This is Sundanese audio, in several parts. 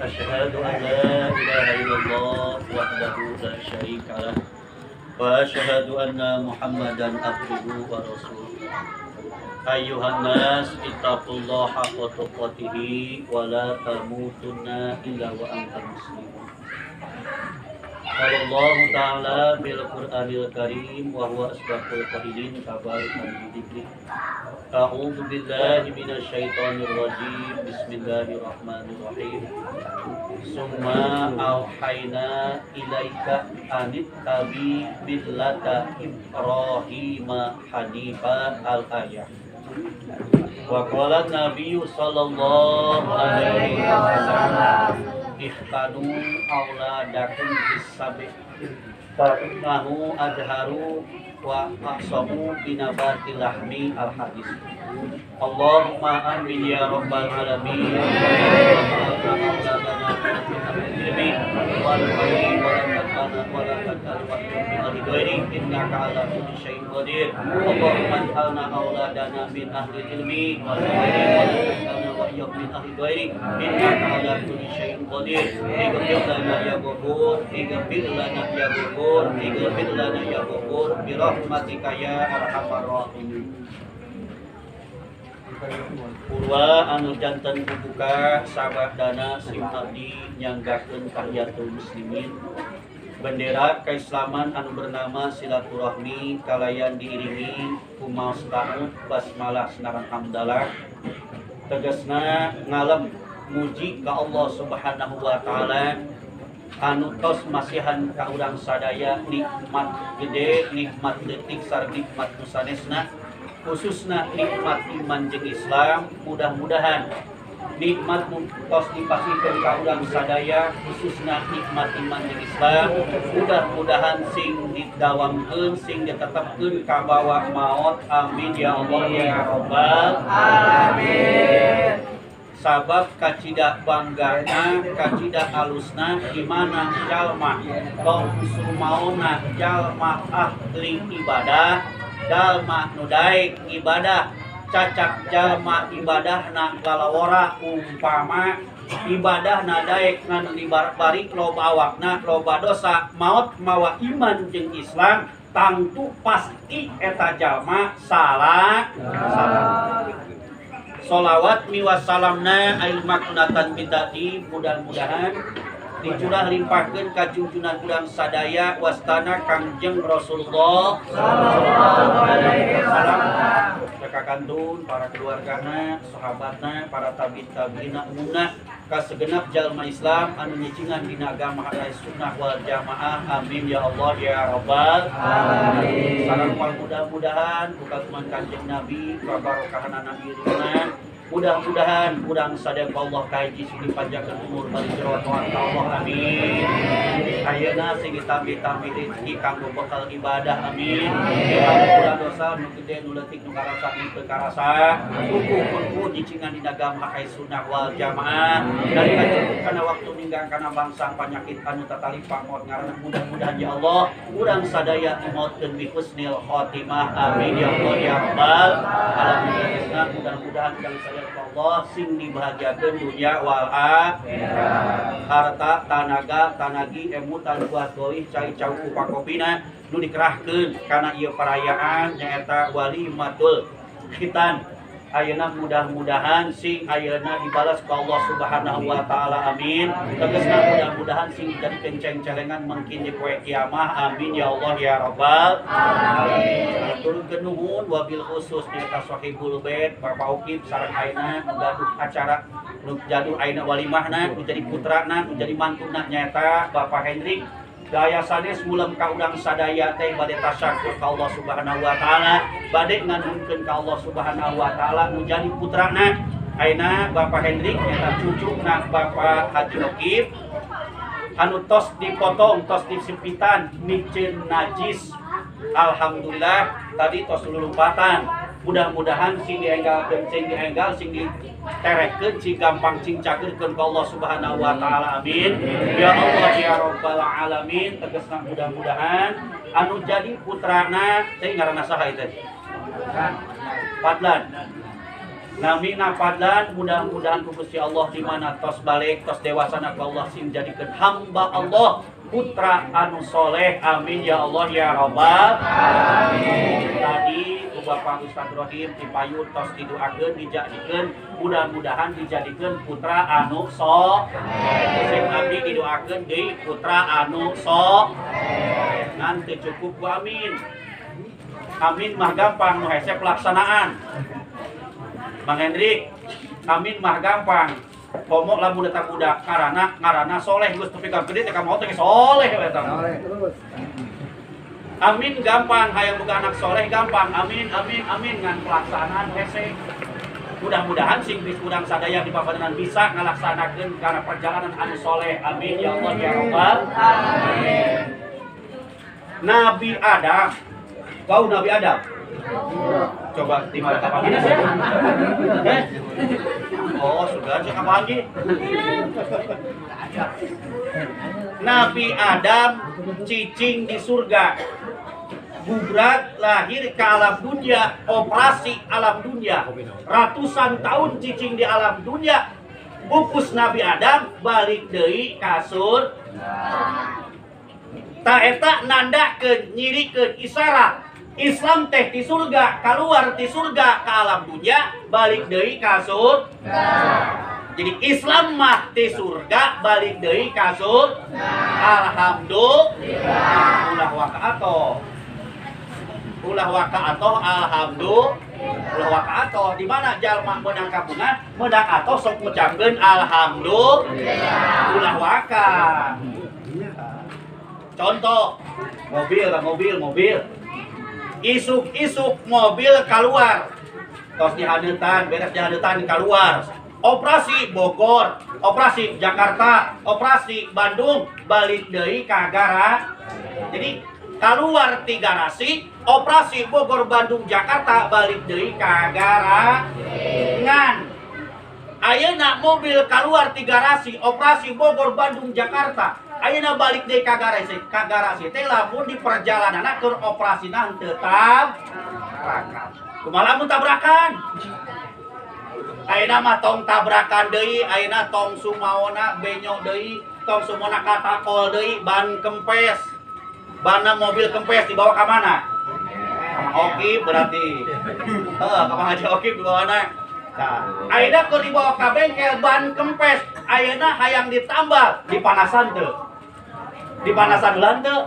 Asyhadu an la ilaha illallah wahdahu la syarika lah wa asyhadu anna Muhammadan abduhu wa rasuluh. Ayyuhan nas ittaqullaha haqqa tuqatih wa la tamutunna illa wa antum muslimun. Qala Allah ta'ala bil Qur'anil Karim wa huwa asdaqul qailin tabaraka bi dzikri. A'udzu billahi minasyaitonir rajim. Bismillahirrahmanirrahim. Summa auhayna ilaika anittabi millata Ibrahima hanifa al-ayah. Wa qala an-nabiyyu sallallahu alaihi wasallam ihtanu auladakum bis-sabi fa innahu adharu wa aqsamu binabatil lahmi al-hadis. Allahumma amin ya rabbal alamin. Innaka ala kulli syai'in qadir. Allahumma ij'alna auladana min ahli ilmi wal khairi wa iyyahum min ahli ghairi. Innaka ala kulli syai'in qadir. Ighfir lana ya Ghafur, ighfir lana ya Ghafur, ighfir lana ya Ghafur bi rahmatika ya arhamar rahimin. Purwa anu janten bubuka sabadana sim abdi nyanggakeun tahiyatul muslimin. Bendera keislaman anu bernama silaturahmi kalayan diiringi ku maos ta'ud basmalah sareng hamdalah. Tegasna ngalem muji ka Allah Subhanahu wa taala anu tos masihan ka urang sadaya nikmat gede, nikmat leutik sareng nikmat nu sanesna, khususna nikmat iman jeung Islam. Mudah-mudahan nikmat tos dipasihkeun ka urang sadaya khususna nikmat iman jeung Islam, mudah-mudahan sing didawamkeun, sing ditetepkeun ka bawa maot. Amin ya Allah ya rabbal alamin. Sabab kacida banggana, kacida alusna dimana jalma tong sumaona jalma ahli ibadah, jalma nu daek ibadah, cacak jalma ibadahna lalawora umpama ibadahna daek ngan bari loba awakna loba dosa, maot mawa iman jeung Islam tangtu pasti eta jalma salah salah. Solawat miwas salamna ail maknatan bidati mudah-mudahan dicurah limpahkeun ka junjunan urang sadaya wastana Kangjeng Rasulullah sallallahu alaihi wasallam. Kakantun para keluargana, sahabatna, para tabi'in tabi'ina umumna ka segenap jalma Islam anu nyicingan dina agama Ahlussunnah wal Jamaah. Amin ya Allah ya rabbal alamin. Salam mudah-mudahan ku kagungan Kanjeng Nabi kabarokahan Nabi irungna. Mudah-mudahan urang sadaya ku Allah kahiji sing dipanjangkeun umur bari jero taat ka Allah. Amin. Ayeuna sing ditambih-tambih rezeki kanggo bekal ibadah. Amin. Dihampura dosa nu gede nu leutik nu karasa nu teu karasa. Kuku nyicingan dina agama Ahlussunnah wal Jamaah. Dari kacukup kana waktu ninggang kana bangsa panyakit anu tatalipa maot ngaranna. Mudah-mudahan ya Allah urang sadaya dimaotkeun bi husnil khotimah. Amin ya Allah ya rabbal alamin. Mudah-mudahan urang sadaya Allah sing dibahagiakeun dunia wal akhirat. Harta, tanaga, tanagi, emutan buah goih, cai cau pakopina nu dikerahkeun kana ieu perayaan nyaeta walimatul khitan. Ayeuna mudah-mudahan sing ayeuna dibalas ku Allah Subhanahu wa taala. Amin. Tegasna mudah-mudahan sing dijadikeun ceng-celengan mungkin di poe kiamah. Amin ya Allah ya rabbal alamin. Turunkeun nuhun wabil khusus nyaeta sahibul bait Bapak Ukib sareng ayeuna nu gaduh acara nu gaduh ayeuna walimahna nu jadi putrana nu jadi mantuna nyaeta Bapak Hendrik. Gaya sanes mulem ka urang sadaya teh bade tasyakur ka Allah Subhanahu wa taala, bade nganuhunkeun ka Allah Subhanahu wa taala nu jadi putrana ayeuna Bapak Hendrik nyaeta cucuna Bapak Haji Okib anu tos dipotong tos disempitan miceun najis. Alhamdulillah tadi tos lulumpatan. Mudah-mudahan sing dienggalkeun sing dienggal sing diterekeun sing gampang sing cageurkeun ka Allah Subhanahu wa taala. Amin ya Allah ya rabbal alamin. Tegasna mudah-mudahan anu jadi putrana teh ngaranna saha ieu teh? Fadlan. Namina Fadlan mudah-mudahan ku Gusti Allah di mana tos balik tos dewasa ku Allah sing jadikeun hamba Allah putra anu soleh amin ya Allah ya rabbal alamin. Tadi ku Bapak Ustaz Rohim dipayun tos didoakeun dijadikeun mudah-mudahan dijadikeun putra anu soleh. Sing abdi didoakeun deui putra anu soleh. Ngan teu cukup ku amin. Amin mah gampang nu hese pelaksanaan. Bang Hendrik, amin mah gampang. Komo lamun eta budak ngarana soleh geus tepi ka gede teh ka maot teh soleh eta. Terus. Amin gampang, hayang boga anak soleh gampang. Amin amin amin ngan pelaksanaan hese. Mudah-mudahan sing geus urang sadaya di papadenan bisa ngalaksanakeun kana perjalanan anu soleh. Amin ya Allah ya rabbal alamin. Nabi Adam. Kau Nabi Adam? Coba di mana kapan ini sih? Oh, sudah aja kapan lagi? Nabi Adam cicing di surga. Gubrak lahir ke alam dunia, operasi alam dunia. Ratusan tahun cicing di alam dunia. Pupus Nabi Adam balik deui ka surga. Ta eta nandakeun nyirikeun isyarat Islam teh di surga, keluar di surga ke alam dunia, balik deui ka surga. Jadi Islam mah di surga, balik deui ka surga. Alhamdulillah. Ulah waka atoh. Ulah waka atoh alhamdulillah. Ulah waka atoh di mana jalma meunang kabungan, meunang atoh sok ngucapkeun alhamdulillah. Ulah waka. Contoh, mobil mobil mobil. Isuk-isuk mobil keluar tos dihaneutan, beres dihaneutan keluar. Operasi Bogor, operasi Jakarta, operasi Bandung, balik deui ka garasi. Jadi keluar ti garasi, operasi Bogor, Bandung, Jakarta, balik deui ka garasi. Ngan ayeuna mobil keluar ti garasi, operasi Bogor, Bandung, Jakarta. Ayeuna balik deui ka garasi teh lamun di perjalananna keur operasina henteu tabrakan. Kumaha lamun tabrakan? Ayeuna mah tong tabrakan deui, ayeuna tong sumaona benyo deui, tong sumaona katakol deui, ban kempes. Banna mobil kempes dibawa ka mana? Oki berarti. Heeh, ka Haji Oki dibawana. Nah, ayeuna keur dibawa ka bengkel ban kempes, ayeuna hayang ditambal, dipanasan teu? Dipanasan heula teu?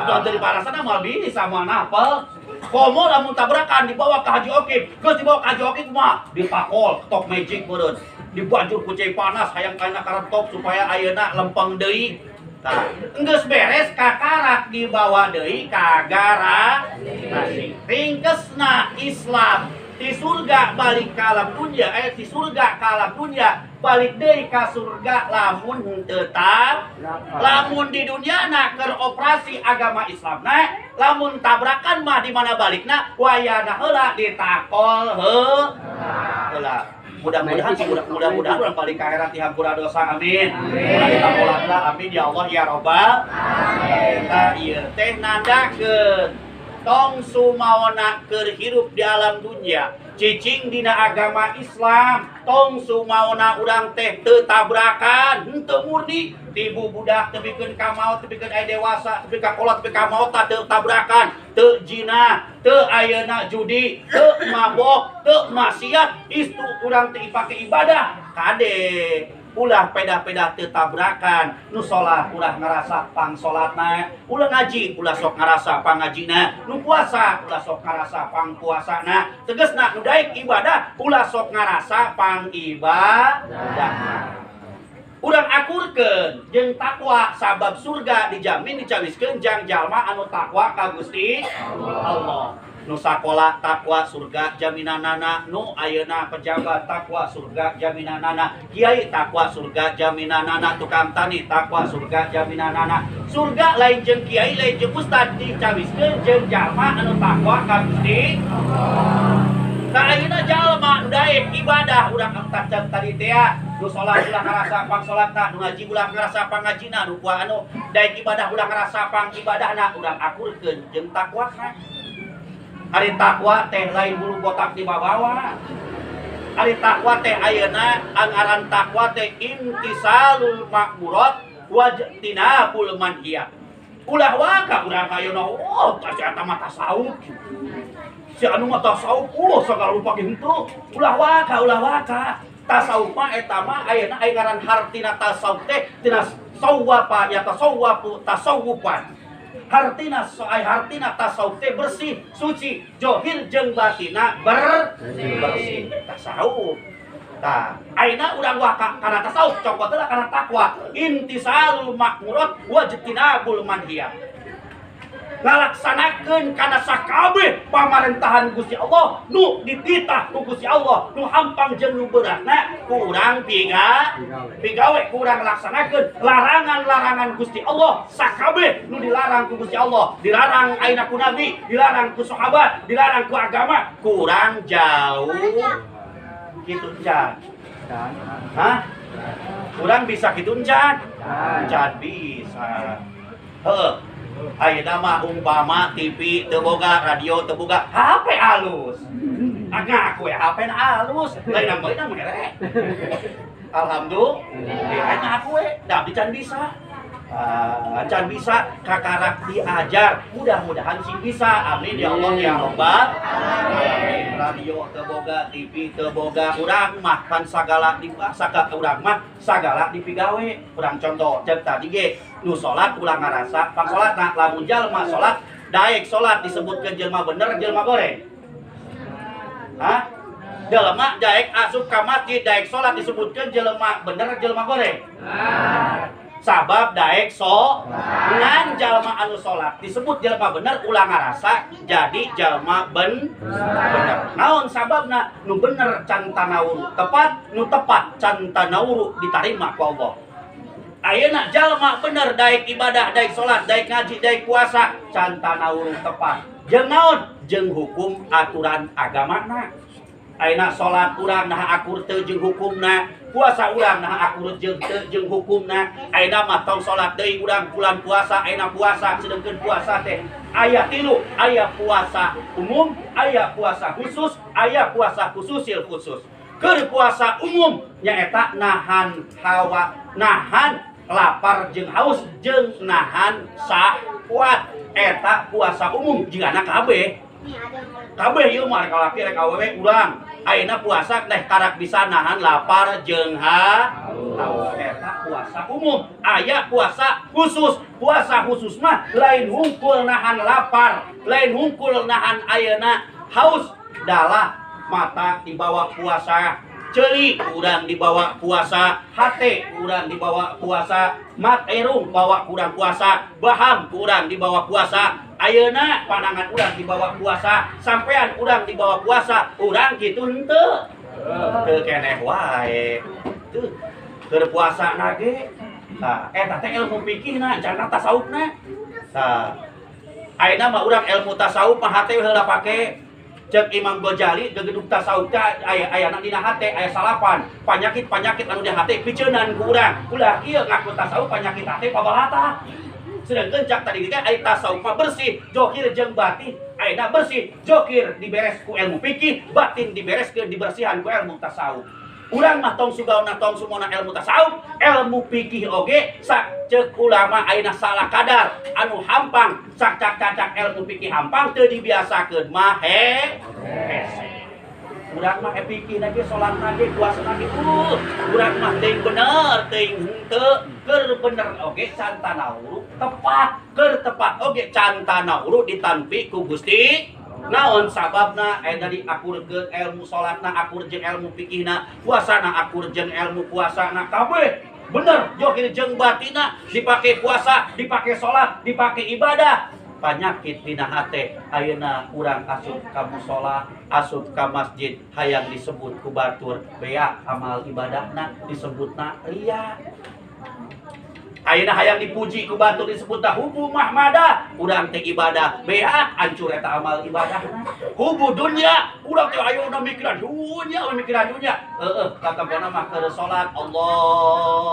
Atuh teu dipanasan mah bisa moal napel. Komo lamun tabrakan dibawa ka Haji Okib, geus dibawa ka Haji Okib mah ditakol, ketok magic meureun. Dibanjur ku cai panas hayang kana karentop supaya ayeuna lempeng deui. Tah, geus beres kakarak dibawa deui ka garasi. Ringkesna Islam di surga balik ke alam dunia, di surga ke alam dunia, balik deui ka surga lamun tetap, lamun di dunia na keur operasi agama Islam na, lamun tabrakan mah di mana balikna, wayana heula ditakol heula. Mudah-mudahan mudah-mudahan urang balik ka akhirat dihampura dosa, amin. Ulah ditakolan lah, amin ya Allah ya rabbal alamin. Tah ieu teh nandakeun tong sumaona keur hirup di alam dunia, cicing dina agama Islam, tong sumaona urang teh teu tabrakan, henteu murni tibu budak tepikeun ka maot, tepikeun aya dewasa, tepi ka kolot, tepi ka maot teu tabrakan, teu zina, teu ayeuna judi, teu mabok, teu maksiat, istu urang teh dipake ibadah. Kade ulah peda-peda teu tabrakan, nu salat ulah ngarasa pang salatna, ulah ngaji ulah sok ngarasa pangajina, nu puasa ulah sok ngarasa pang puasana, tegasna nu daek ibadah ulah sok ngarasa pang ibadahna. Urang akurkeun jeung takwa sabab surga dijamin dicawiskeun jang jalma anu takwa ka Gusti Allah. Nu sakola takwa surga jaminanana, nu ayeuna pejabat takwa surga jaminanana, kiai takwa surga jaminanana, tukang tani takwa surga jaminanana. Surga lain jeung kiai lain jeung ustad dicawiskeun jeung jalma anu takwa ka Gusti Allah. Tah ayeuna jalma nu daek ibadah urang entar tadi teh nu salat ulah ngarasa pang salatna, nu ngaji ulah ngarasa pangajina, nu anu daek ibadah ulah ngarasa pang ibadahna, urang akurkeun jeung takwana. Ari takwa teh lain bulu botak di babawa. Ari takwa teh ayeuna angaran takwa teh imtisalul ma'murat wajtinabul manhiyat. Ulah waka urang ayeuna oh si eta mah tasawuf. Si anu mah tasawuf ulah sagala rupa ge henteu. Ulah waka ulah waka. Tasawuf mah eta mah ayeuna aya ngaran hartina tasawuf teh tina sawwapa ya tasawwafu tasawufan. Hartina soai hartina tasawuf teh bersih suci johir jeung batina bersih tasawuf. Tah ayeuna urang waka kana tasawuf cokot heula kana takwa intisalul ma'murat wajtinabul manhiyat. Ngalaksanakeun kana sakabeh pamarentahan Gusti Allah nu dititah ku Gusti Allah nu hampang jeung nu beratna ku urang pigawe kurang laksanakeun larangan-larangan Gusti Allah sakabeh nu dilarang ku Gusti Allah dilarang ayeuna ku nabi dilarang ku sahabat dilarang ku agama kurang jauh kitu encan. Hah? Kurang bisa kitu encan? Encan bisa. Heuh. Ayeuna mah umpama TV teu boga, radio teu boga, HP alus. Ngaku ya HP na alus, lain meunang mere. Alhamdulillah, ngaku we, da abdi can bisa. Can bisa kakarak diajar, mudah-mudahan sih bisa. Amin ya Allah ya Rabbal alamin. Radio teu boga, TV teu boga, urang mah kan sagala di sagala urang mah sagala dipigawe. Urang contoh cek tadi ge nu salat ulah ngarasa pang salatna lamun jalma salat daek salat disebutkeun jelma bener jelma goreng. Hah? Jelema daek asup ka masjid daek salat disebutkeun jelema bener jelma goreng. Sabab daek so ngan jalma anu salat disebut jelma bener ulah ngarasa jadi jalma bener. Naon sababna nu bener can tanawuru tepat nu tepat can tanawuru ditarima ku Allah. Ayeuna jalma bener daek ibadah daek salat daek ngaji daek puasa can tanawuru tepat. Jeung naon? Jeung hukum aturan agamana. Ayeuna salat urang nah akur teu jeung hukumna, puasa urang nah akur jeung teu jeung hukumna. Ayeuna mah tong salat deui urang bulan puasa, ayeuna puasa sedengkeun puasa teh aya tilu, aya puasa umum, aya puasa khusus, aya puasa khususil khusus. Keur puasa umum nyaeta nahan hawa, nahan lapar jeung haus jeung nahan syahwat. Eta puasa umum jigana kabeh. Kabeh ieu mah rek lalaki rek awewe urang. Ayeuna puasa teh karak bisa nahan lapar jeung haus. Eta puasa umum. Aya puasa khusus. Puasa khusus mah lain hungkul nahan lapar, lain hungkul nahan ayeuna haus, dalah mata dibawa puasa, ceuli urang dibawa puasa, hate urang dibawa puasa, mat erung bawa kurang puasa, baham kurang dibawa puasa, ayeuna pandangan urang dibawa puasa, sampean urang dibawa puasa, urang kitu henteu. Teu keneh wae. Teu keur puasa na ge. Tah eta teh ilmu fikihna, jangan tasawufna. Tah ayeuna mah urang ilmu tasawuf mah hate heula pake. Cek Imam Ghazali gegedug tasawuf teh aya ayana dina hate aya salapan panyakit-panyakit anu di hate piceunan ku urang. Ulah ieu ngaku tasawuf panyakit hate pabalata. Sedangkeun cak tadi ge aya tasawuf mah bersih, jokir jeung batin. Ayeuna bersih, jokir diberes ku ilmu fikih, batin dibereskeun dibersihan ku ilmu tasawuf. Urang mah tong sugauna tong sumona ilmu tasawuf, ilmu fikih oge sak ceuk ulama ayeuna salah kadar anu hampang sak cak-cacak ilmu fikih hampang teu dibiasakeun mah hese. Urang mah fikih ge salatna ge puasana ge urang mah teuing bener teuing henteu keur bener oge can tanawuru tepat keur tepat oge can tanawuru ditampi ku Gusti. Naon sababna aya tadi akurkeun ilmu salatna akur jeung ilmu fikihna puasana akur jeung ilmu puasana kabeh bener jokir jeung batina dipake puasa dipake salat dipake ibadah panyakit dina hate ayeuna urang asup ka musala asup ka masjid hayang disebut ku batur bea amal ibadahna disebutna riya. Ayeuna hayang dipuji ku batur disebutna hubu mahmada urang teh ibadah bea hancur eta amal ibadahna. Hubu dunya urang teh ayeuna mikiran dunya mikiran dunya heueuh katempona mah keur salat Allahu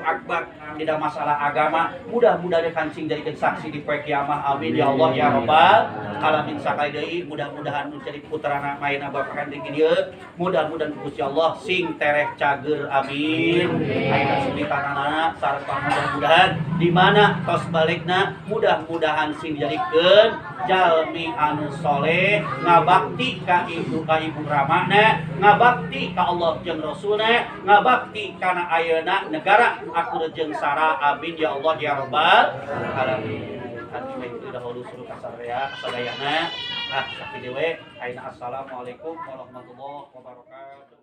akbar tidak masalah agama, mudah-mudahan kancing jadikeun saksi di poe kiamah. Amin ya Allah ya rabbal alamin. Sakali deui mudah-mudahan menjadi putrana maena Bapak Hendrik dieu, mudah-mudahan Gusti Allah sing tereh cager, amin. Ayeuna sumitanana sareng mudah-mudahan di mana tos balikna mudah-mudahan sing dijadikeun jalmi anu soleh, ngabakti ka ibu, ka ibu ramana, ngabakti ka Allah jeung Rasulna, ngabakti kana ayeuna negara akur jeung sara. Amin ya Allah ya rabbal alamin. Abdi mah dahulu suruh kasarea kasadayana. Ah, sakitu we ayeuna. Assalamualaikum warahmatullahi wabarakatuh.